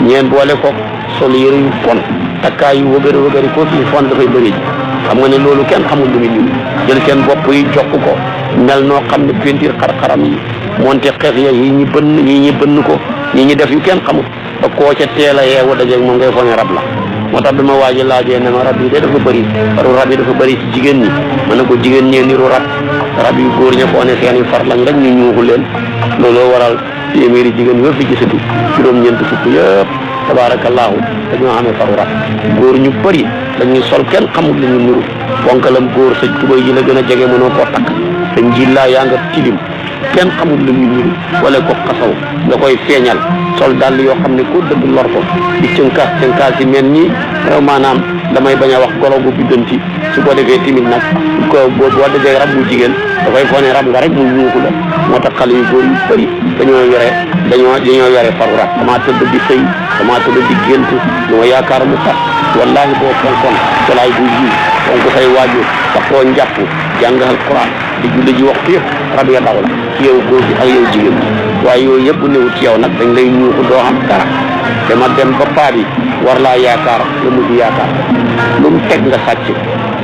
ñeen boole koog sol yëre yu bon takkaay yu wëgëri ko fi fon dafay bëri ji xam nga ne loolu kenn xamul lu muy ñun jël seen bopp yi jokk ko mel noo xam ne peinture xar-xaram yi monté xef ya yi ñi bënn ko ñi def yu kenn xamul ba koo ca teel a yeewu dajeeg moom ngay foog ne rab la. moo tax bi ma waaji laajee ne ma rab yi de dafa bëri rab yi dafa bëri ci jigéen ñi ma ne ko jigéen ñee niru rab yu góor ña foo ne seen i far lañ rek ñu ñuuxu leen looloo waral téeméeri jigéen yoo fi gisatu juróom-ñeent fukk yëpp tabaarakallaahu dañoo amee faru rab góor ñu bëri dañuy sol kenn xamul li ñu niru bonkalam góor sa tubay ji la gën a jege mënoo koo takk sa njillaa yaa nga tilim kenn xamul lu ñu niru wala ko xasaw nga koy feeñal sol dàll yoo xam ne ko dëgg lor ko di cënkaas yi mel nii maanaam damay bañ a wax golo gu biddanti su ko defee timit nag ko boo dajee rab bu jigéen dafay foog ne rab nga rek mu ñuuxu la moo tax xale yu góor yu bëri dañoo yore faru rab damaa tëdd di sëy damaa tëdd di gént lu ma yaakaar mu tax wallahi boo fonkoon solaay bu ji fonk say waajur waxoo njàpp jàng alquran di julli ji waxtu yëpp rab ya daw la ci yow góor gi ak yow jigéen ñi waaye yooyu yëpp newut ci yow nag dañ lay ñuuxu doo xam dara dama dem ba paa bi war laa yaakaar nga mujj yaakaar lu mu teg nga sàcc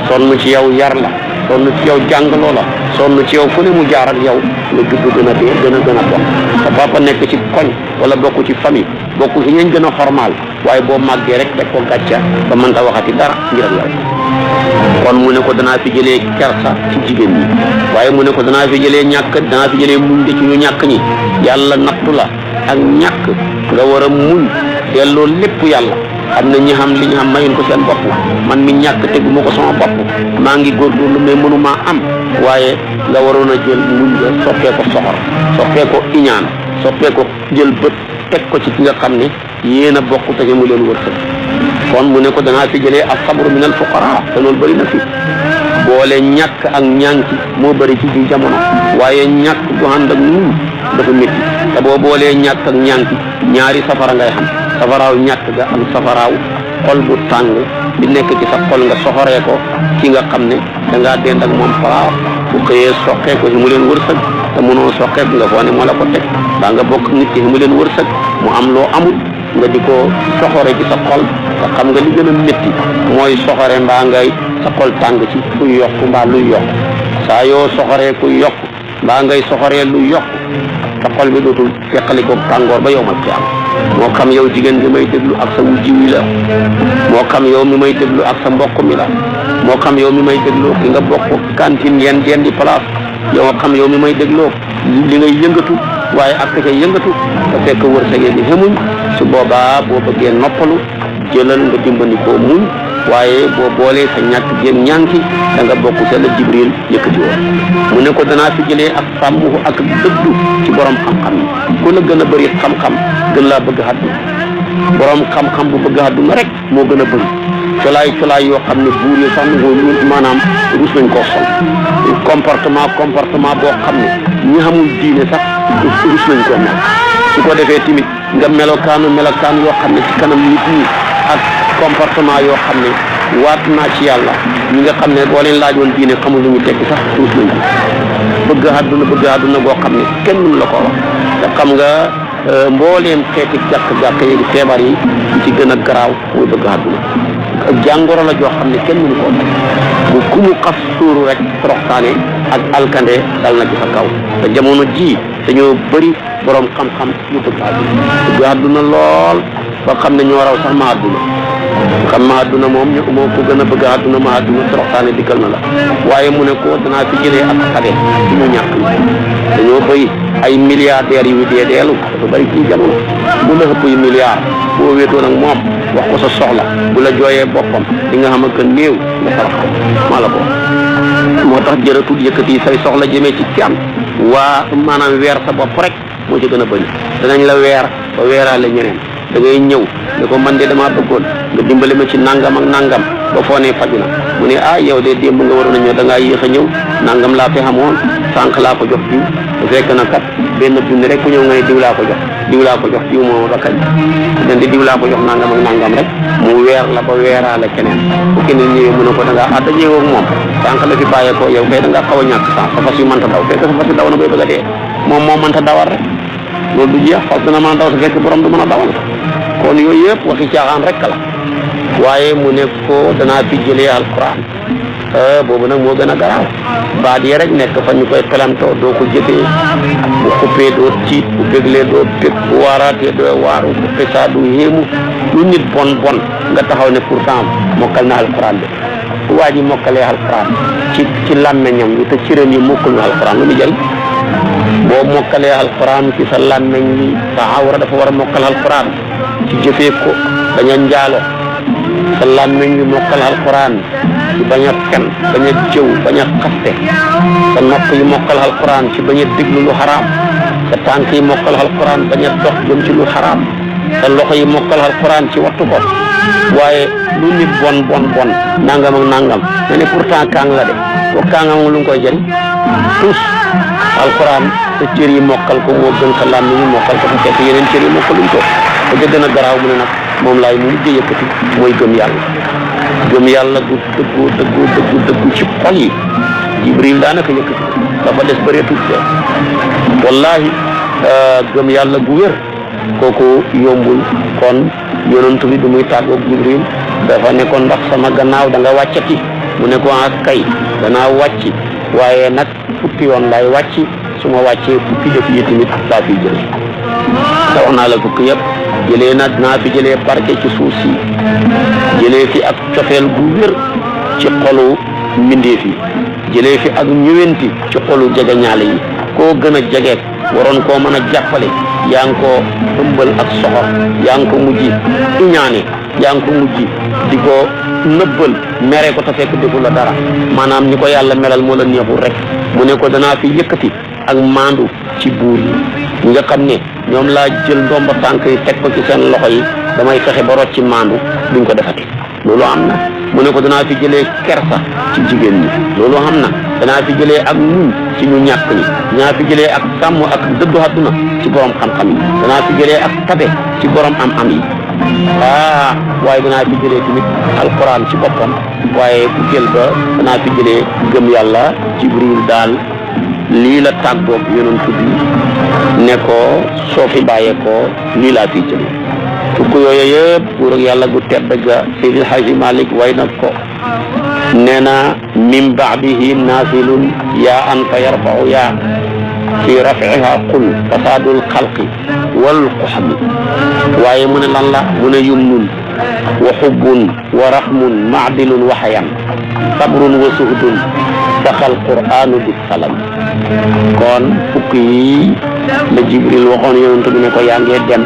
sonn ci yow yar la sonn ci yow jàngaloo la sonn ci yow fu ne mu jaar ak yow nga judd gën a dee gën a bon sa papa nekk ci koñ wala bokk ci famille bokk ci ñañ gën a xormaal waaye boo màggee rek teg ko gàcca ba mënta waxati dara ngir ak yow kon mu ne ko danaa fi jëlee kersa ci jigéen ñi waaye mu ne ko danaa fi jëlee muñ de ci ñu ñàkk ñi yàlla nattu la ak ñàkk nga war a muñ delloo lépp yàlla am na ñi xam li ñu xam mayuñ ko seen bopp man mi ñàkk teguma ko sama bopp maa ngi góorgóorlu mais mënumaa am waaye nga waroon a jël muñ nga soppee ko soxor soppee ko iñaan soppee ko jël bët teg ko ci ki nga xam ne yéen a bokk te mu leen wërsëg kon mu ne ko danaa fi jëlee as-sabru min al-fuqara te loolu bëri na fi boole ñàkk ak ñànki moo bëri ci biir jamono waaye ñàkk bu ànd ak muñ dafa métti te boo boolee ñàkk ak ñànki ñaari safara ngay xam safaraaw ñàkk ga ak safaraaw xol bu tàng di nekk ci sa xol nga soxoree ko ki nga xam ne dangaa dend ak moom place bu xëyee soqee ko si mu leen wërsëg te mënoo soqee nga foo ne moo la ko teg daa nga bokk nit ki mu leen wërsëg mu am loo amul nga di ko soxore ci sa xol te xam nga li gën a métti mooy soxore mbaa ngay sa xol tàng ci kuy yokk mbaa luy yokk saa yoo soxoree kuy yokk mbaa ngay soxoree luy yokk sa xol bi dootul feqali ko tàngoor ba yow ma ci am moo xam yow jigéen gi may déglu ak sa wujji wi la moo xam yow mi may déglu ak sa mbokk mi la moo xam yow mi may dégloo ki nga bokk cantine yeen di place yow xam yow mi may dégloo li ngay yëngatu waaye ak ca yëngatu te fekk wërsëgee di xemuñ su boobaa boo bëggee noppalu jëlal nga dimbandikoo muñ waaye boo boolee sa ñàkk jéeg ñànki da nga bokk ca la Jibril yëkkati woon mu ne ko danaa fi jëlee ak sàmm ak dëggu ci borom xam-xam yi ku la gën a bëri xam-xam gën laa bëgg àdduna borom xam-xam bu bëgg àdduna rek moo gën a bëri colaay yoo xam ne buur yi sax maanaam rus nañ koo sol comportement boo xam ne ñi xamul diine sax rus nañ koo mel su ko defee tamit nga melokaan yoo xam ne ci kanam nit ñi ak comportement yoo xam ne waat naa ci yàlla ñi nga xam ne boo leen laajoon diine xamul lu ñu tekki sax rus nañ ko bëgg àdduna goo xam ne kenn mënu la ko wax te xam nga mbooleem xeeti gàkk yi feebar yi ci gën a garaaw muy bëgg àdduna jàngoro la joo xam ne kenn mënu koo faj bu ku mu xas suuru rek toroxtaane ak alkande dal na ci sa kaw te jamono ji dañoo bëri borom xam-xam yu bëgg àdduna lool ba xam ne ñoo raw sax ma àdduna moom moo ko gën a bëgg àdduna ma àdduna toroxtaane dikkal na la waaye mu ne ko danaa fi jëlee ak xale ci ñu ñàkk dañoo bëri ay milliardaires yu dee deelu dafa bëri ci jamono bu la ëpp yu milliard boo wéetoon ak moom wax ko sa soxla bu la jooyee boppam li nga xam que néew nga taraxal maa la ko moo tax jërëtul yëkkati say soxla jëmee ci kenn waa maanaam weer sa bopp rek moo ci gën a bëri danañ la weer ba weeraale ñeneen da ngay ñëw ne ko man de damaa bëggoon nga dimbale ma ci nangam ak nangam ba foo ne faju na mu ne yow de démb nga waroon a ñëw da ngaa yéex a ñëw nangam laa fi xamoon sànq laa ko jox diw bu fekk na kat benn junni rek ku ñëw nga ne diw laa ko jox diw moom ba kañ den di diw laa ko jox nangam ak nangam rek mu weer la ba weeraale keneen bu keneen ñëwee mu ne ko da ngaa dajeewoo ak moom sànq la fi bàyyeekoo yow kay da ngaa xaw a ñàkk sànq sa fas yu mënta daw fekk sa fas yu daw na bay bëgg a dee moom moo mënta dawal rek loolu du jeex fas dina mën a daw sa fekk borom du mën a dawal kon yooyu yëpp waxi caaxaan rek la waaye mu ne ko danaa fi jëlee alquran boobu nag moo gën a garaaw baat yi rek nekk fa ñu koy pelantoo doo ko jëfee bu xuppee doo tiit bu béglee doo bég bu waaraatee doo waaru bu pesaa du yéemu lu nit bon bon nga taxaw ne pourtant mokkal na alquran de bu waa ji mokkalee alquran ci làmmeñam yi te cëram yi mokkul na alquran lu mu jëriñ boo mokkalee alquran ci sa làmmeñ yi sa awra dafa war a mokkal alquran ci jëfee ko bañ a njaalo sa làmmeñ yi mokkal alquran ci bañ a fen bañ a jëw bañ a xaste sa nopp yi mokkal alquran ci bañ a déglu lu xaraam sa tànk yi mokkal alquran bañ a dox jëm ci lu xaraam sa loxo yi mokkal alquran ci wattu ko waaye lu nit bon bon bon nangam ak nangam nga ne pourtant kaang la de boo kaangam lu nga koy jëriñ tous alquran sa cër yi mokkal ko moo gën sa làmmiñ yi mokkal ko fekk yeneen cër yi mokkaluñ ko te gën a garaaw mu ne nag moom laay mu mujj yëkkati mooy gëm yàlla gu dëggu ci xol yi Jibril daanaka yëkkati dafa des bëreetul de wallahi gëm yàlla gu wér kooku yombul kon yonent bi du muy tàggoog Jibril dafa ne ko ndax sama gannaaw da nga wàccati mu ne ko ak kay danaa wàcci waaye nag fukki yoon laay wàcci su ma wàccee fukki def yi tamit laa fiy jëlee te wax naa la fukki yëpp jëlee nag naa fi jëlee barke ci suuf si jëlee fi ak cofeel gu wér ci xolu mbindeef yi jëlee fi ak ñëwenti ci xolu jegeñaale yi koo gën a jegeek waroon koo mën a jàppale yaa ngi ko ëmbal ak soxor yaa ngi ko mujj iñaane yaa ngi ko mujj di ko nëbbal mere ko te fekk defu la dara maanaam ñi ko yàlla melal moo la neexul rek mu ne ko danaa fi yëkkati ak maandu ci buur yi ñi nga xam ne ñoom laa jël ndomba tànk yi teg ko ci seen loxo yi damay fexe ba rot ci maandu duñ ko defati loolu am na mu ne ko danaa fi jëlee kersa ci jigéen ñi loolu xam na danaa fi jëlee ak muñ ci ñu ñàkk ñi danaa fi jëlee ak sàmm ak dëddu àdduna ci borom xam-xam yi danaa fi jëlee ak tabe ci borom am-am yi waaye danaa fi jëlee tamit alquran ci boppam waaye bu jël ba danaa fi jëlee gëm yàlla Jibril daal lii la tàggoog yonent bi ne ko soo fi bàyyee ko lii laa fiy jëlee fukk yooyu yëpp pour yàlla gu tedd ga Seydil Haaji Malik way na ko nee na min baadihi naafilun yaa an fa yarfau yaa fi rafiha qul fasadul xalqi wal xuxmi waaye mu ne lan la mu ne yumnun wa xubbun wa raxmun maadilun wa xayan sabrun wa suhdun saxal qur'anu bi salam kon fukk yi la Jibril waxoon yonent bi ne ko yaa ngee dem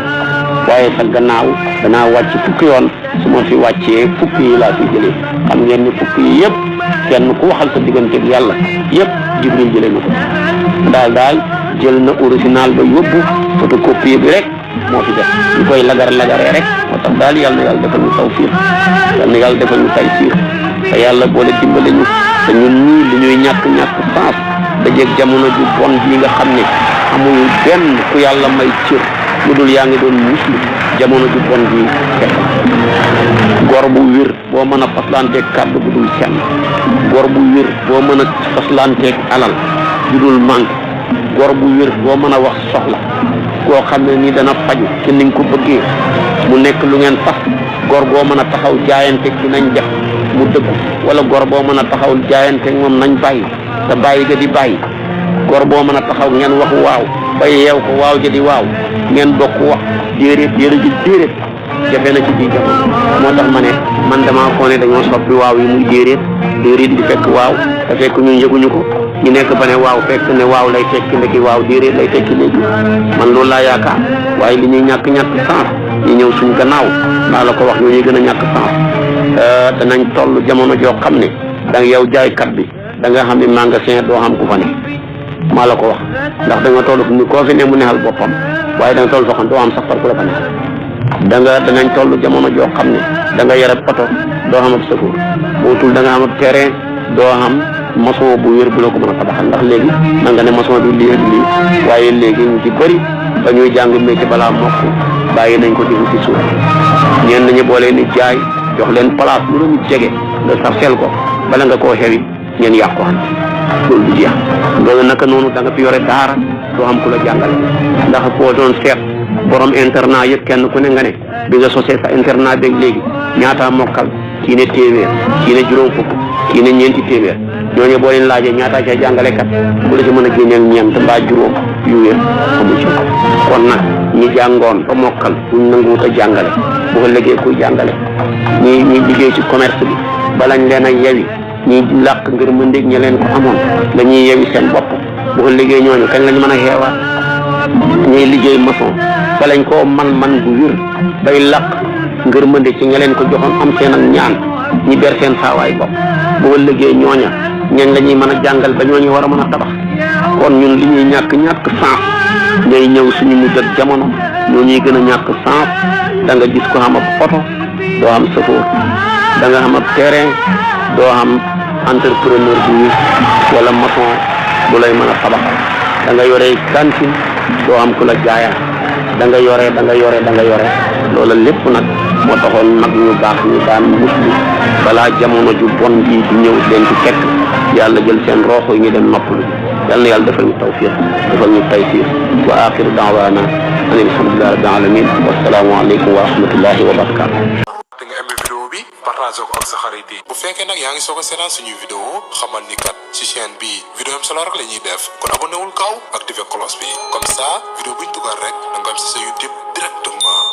waaye sa gannaaw danaa wàcc fukki yoon su ma fi wàccee fukki yi laa fi jëlee xam ngeen ni fukki yi yëpp kenn ku waxal sa digganteeg yàlla yëpp Jibril jëlee na ko daal jël na original ba yóbbu photocopie bi rek moo fi def ñu koy lagaree rek moo tax daal yàlla na yàlla defal ñu tawfiq yàlla na yàlla defal ñu taysiir te yàlla boole dimbale ñu te ñun ñii li ñuy ñàkk sens dajeeg jamono ju bon bii nga xam ne amul benn ku yàlla may cër lu dul yaa ngi doon muslu jamono ju bon bi fekk gor bu wér boo mën a faslanteeg kàddu bu dul senn gor bu wér boo mën a faslanteeg alal bu dul manque gor bu wér boo mën a wax soxla koo xam ne ni dana faju ci ni nga ko bëggee mu nekk lu ngeen fas gor boo mën a taxaw jaayante ci nañ def mu dëgg wala gor boo mën a taxaw jaayante moom nañ bàyyi te bàyyi ga di bàyyi gor boo mën a taxaw ngeen wax waaw ba yeew ko waaw ja di waaw ngeen bokk wax déedéet déedéet jafe na ci biir jamono moo tax ma ne man damaa ko ne dañoo soppi waaw yi muy déedéet di fekk waaw te fekk ñun yëguñu ko ñu nekk ba ne waaw fekk ne waaw lay tekki ndeki waaw déedéet lay tekki léegi man loolu laa yaakaar waaye li ñuy ñàkk sens ñu ñëw suñ gannaaw maa la ko wax ñoo ñuy gën a ñàkk sens danañ toll jamono joo xam ne da nga yow jaaykat bi da nga xam ne magasin doo xam ku fa ne maa la ko wax ndax da nga toll ni koo fi ne mu neexal boppam waaye da nga toll foo xam doo am sax par ku la fa neexal danañ toll jamono joo xam ne da nga yore oto doo xam ab secours bootul da nga am ab terrain doo xam maçon bu wér bu la ko mën a tabaxal ndax léegi man nga ne maçon bi lii waaye léegi ñu ci bëri ba ñuy jàng métier balaa mokk bàyyi nañ ko di ci suuf ñeen nañu boolee ni jaay jox leen place lu la ñu jege nga sarcel ko bala nga koo xewi ngeen yàq ko xam loolu du jeex loolu naka noonu da nga fi yore daara doo xam ku la jàngal ndax koo doon seet borom internat yëpp kenn ku ne nga ne bi nga sosee sa internat beeg léegi ñaata mokkal kii ne téeméer kii ne juróom fukk kii ne ñeenti téeméer ñooñu boo leen laajee ñaata ca jàngalekat bu la ci mën a génneel ñeent mbaa juróom yu wér amu ci kon nag ñi jàngoon ba mokkal buñ nanguwut a jàngale bu ko liggéey kuy jàngale ñi liggéey ci commerce bi balañ leen a yewi ñi làq ngir mëndég ña leen ko amoon dañuy yewi seen bopp bu ko liggéey ñooñu kañ lañ mën a xeewaat ñuy liggéey maçon balañ koo man bu wér bay làq ngir mëndég ci ña leen ko joxoon am seen ak ñaan ñi ber seen saawaay bopp bu ko liggéey ñooña ñañ la ñuy mën a jàngal ba ñooñu war a mën a tabax kon ñun li ñuy ñàkk sens ñooy ñëw suñu mujj ak jamono ñoo ñuy gën a ñàkk sens da nga gis ko xam ab oto doo am chauffeur da nga xam ab terrain doo am entrepreneur bu wala maçon bu lay mën a tabaxal da nga yore cantine doo am ku la jaaya da nga yore loola lépp nag moo taxoon mag ñu baax ñu daan muslu balaa jamono ju bon ji di ñëw leen ci fekk yàlla jël seen rooxo yi ñu dem noppalu yal na yàlla defal ñu tawfiq defal ñu taysir wa axiru daawaana an alhamdulillahi rabbil alamin wassalaamu aleykum wa rahmatullahi wa barakatuh. da nga aimé vidéo bi partage ko ak sa xarit yi bu fekkee nag yaa ngi soog a seetaan suñuy vidéo xamal ni kat ci chaîne bi vidéo am solo rek la ñuy def kon abonné wul gaaw activé cloche bi comme ça vidéo buñ dugal rek da nga am si sa YouTube directement.